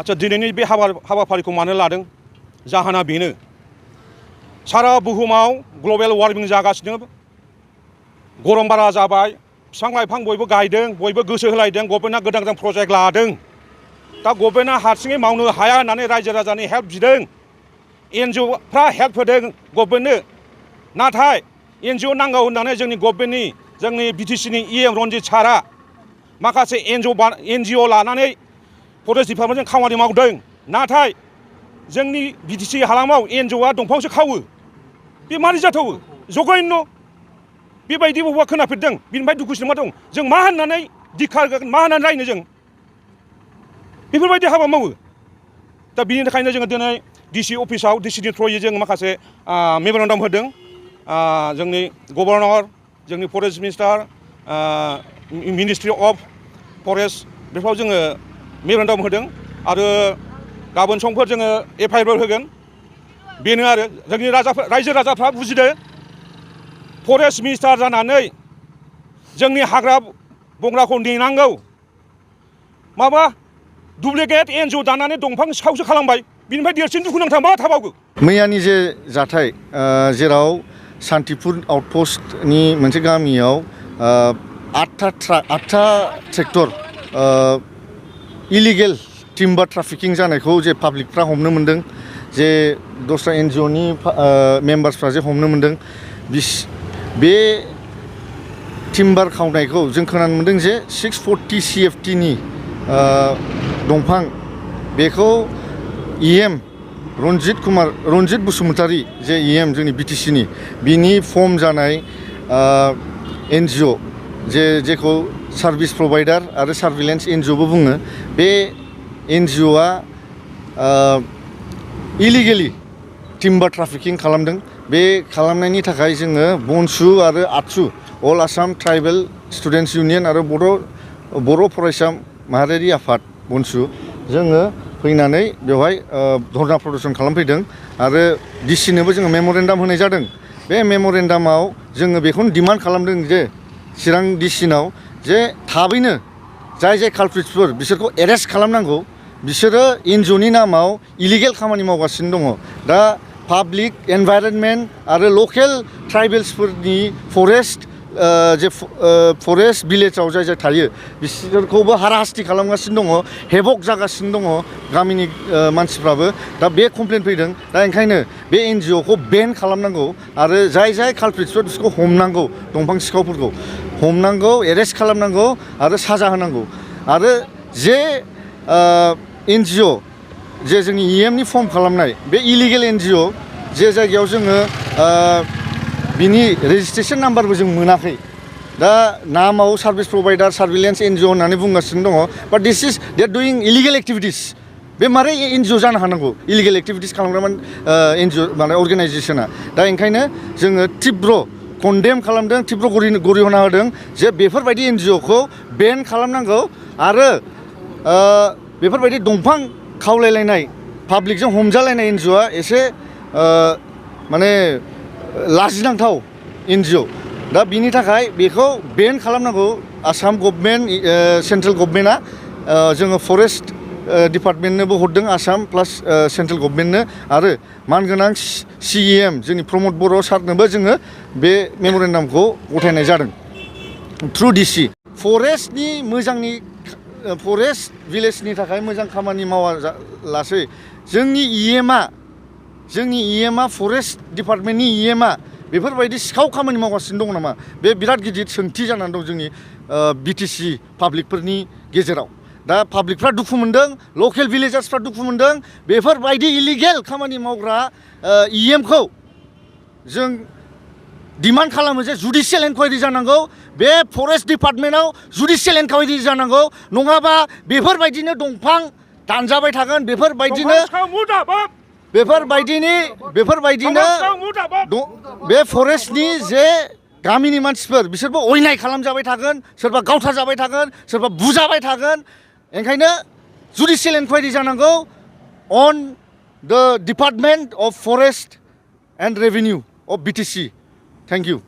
आच्छा दिनैनि बे हाबाफारिखौ मानो लादों जाहोना बेनो सारा बुहुमाव ग्लबेल वार्मिं जागासिनो गरम बारा जाबाय बिफां लाइफां बयबो गायदों बयबो गोसो होलायदों गभर्नमेन्टआ गोदान गोदान प्रजेक्ट लादों दा गभर्नमेन्टआ हारसिङै मावनो हाया होननानै रायजो राजानि हेल्प बिदों एनजिअफ्रा हेल्प होदों गभर्नमेन्टनो नाथाय एनजिअ नांगौ होननानै जोंनि गभर्नमेन्टनि जोंनि बिटिसिनि इएम रनजित सारा माखासे एनजिअ लानानै फरेस्ट डिपार्टमेन्टजों खामानि मावदों नाथाय जोंनि बिटिसि हालामाव एनजिअआ दंफांसो खावो बे मारै जाथावो जघन्य बेबायदि बबेबा खोनाफेरदों बिनिफ्राय दुखुसिन मा दं जों मा होननानै दिखार मा होननानै रायनो जों बेफोरबायदि हाबा मावो दा बिनि थाखायनो जोङो दिनै डिसि अफिसाव डिसिनि थ्रुयै जों माखासे मेम'रेन्डाम होदों जोंनि गभर्नर जोंनि forest minister ministry of forest बेफोराव जोङो मेम'रेन्डाम होदों आरो गाबोन समफोर जोङो एफआइआर होगोन बेनो आरो जोंनि रायजो राजाफ्रा बुजिदो फरेस्ट मिनिस्टार जानानै जोंनि हाग्रा बंग्राखौ नेनांगौ माबा डुप्लिकेट एनजिअ दानानै दंफां सिखावसो खालामबाय बिनिफ्राय देरसिन दुखुनांथाव मा थाबावगौ मैयानि जे जाथाय जेराव सान्तिपुर आउटपस्टनि मोनसे गामियाव 8था ट्रेक्टर इलिगेल टिम्बार ट्राफिकिं जानायखौ जे पाब्लिकफ्रा हमनो मोनदों जे दस्रा एनजिअनि मेम्बार्सफ्रा जे हमनो मोनदों बे टिम्बार खावनायखौ जों खोनानो मोनदों जे 640 CFTनि दंफां बेखौ इएम रनजित बसुमतारी जे इएम जोंनि बिटिसिनि बिनि फर्म जानाय एनजिअ जेखौ सार्भिस प्रभाइडार आरो सार्भिलेन्स एनजिअबो बुङो बे एनजिअआ इलिगेलि टिम्बार ट्राफिकिं खालामदों बे खालामनायनि थाखाय जोङो बनसु आरो आटसु अल आसाम ट्राइबेल स्टुडेन्टस इउनियन आरो बर' फरायसा माहारियारि आफाद बनसु जोङो फैनानै बेवहाय धरना प्रदर्शन खालामफैदों आरो डिसिनोबो जोङो मेम'रेन्डाम होनाय जादों बे मेम'रेन्डामाव जोङो बेखौनो डिमान्ड खालामदों जे चिरां डिसिनाव जे थाबैनो जाय कालप्रिट्सफोर बिसोरखौ एरेस्ट खालामनांगौ बिसोरो एनजिअनि नामाव इलिगेल खामानि मावगासिनो दङ दा पाब्लिक एनभाइरनमेन्ट आरो लकेल ट्राइबेल्सफोरनि फरेस्ट भिलेजाव जाय थायो बिसोरखौबो हाराहास्ति खालामगासिनो दङ हेबक जागासिनो दङ गामिनि मानसिफ्राबो दा बे कमप्लेन फैदों दा ओंखायनो बे एनजिअखौ बेन खालामनांगौ आरो जाय कालप्रिट्सफोर बिसोरखौ हमनांगौ दंफां सिखावफोरखौ हमनांगौ एरेस्ट खालामनांगौ आरो साजा होनांगौ आरो जे एनजिअ जे जोंनि इएमनि फर्म खालामनाय बे इलिगेल एनजिअ जे जायगायाव जोङो बिनि रेजिस्ट्रेसन नाम्बारबो जों मोनाखै दा नामाव सार्भिस प्रभाइडार सार्भिलेन्स एनजिअ होननानै बुंगासिनो दङ बाट दिस is they are डुइं illegal activities बे मारै एनजिअ जानो हानांगौ इलिगेल एक्टिभिटिस खालामग्रा एनजिअ माने अर्गेनाइजेसना दा ओंखायनो जोङो तीब्र कन्डेम खालामदों तीब्र गरिहना होदों जे बेफोरबायदि एनजिअखौ बेन खालामनांगौ आरो बेफोरबायदि दंफां खावलायलायनाय पाब्लिकजों हमजालायनाय एनजिअआ एसे माने लाजिनांथाव एनजिअ दा बिनि थाखाय बेखौ बेन खालामनांगौ आसाम गभर्नमेन्ट सेन्ट्रेल गभर्नमेन्टआ जोङो फरेस्ट डिपार्टमेन्टनोबो हरदों आसाम प्लास सेन्ट्रेल गभर्नमेन्टनो आरो मानगोनां सिएम जोंनि प्रमद बर' सारनोबो जोङो बे मेम'रेन्डामखौ गथायनाय जादों थ्रु डिसि फरेस्टनि मोजांनि फरेस्ट भिलेजनि थाखाय मोजां खामानि मावालासै जोंनि इएमआ फरेस्ट डिपार्टमेन्टनि इएमआ बेफोरबायदि सिखाव खामानि मावगासिनो दङ नामा बे बिराद गिदिर सोंथि जानानै दं जोंनि बिटिसि पाब्लिकफोरनि गेजेराव दा पाब्लिकफ्रा दुखु मोनदों लकेल भिलेजार्सफ्रा दुखु मोनदों बेफोरबायदि इलिगेल खामानि मावग्रा इएमखौ जों डिमान्ड खालामो जे जुडिशियेल इनकुवायरि जानांगौ बे फरेस्ट डिपार्टमेन्टआव जुडिशियेल इनकुवायरि जानांगौ नङाबा बेफोरबायदिनो दंफां दानजाबाय थागोन बेफोरबायदिनो बे फरेस्टनि जे गामिनि मानसिफोर बिसोरबो अयनाय खालामजाबाय थागोन सोरबा गावथारजाबाय थागोन सोरबा बुजाबाय थागोन ओंखायनो जुडिशियेल इनकुवायरि जानांगौ on the department of forest and revenue of BTC thank U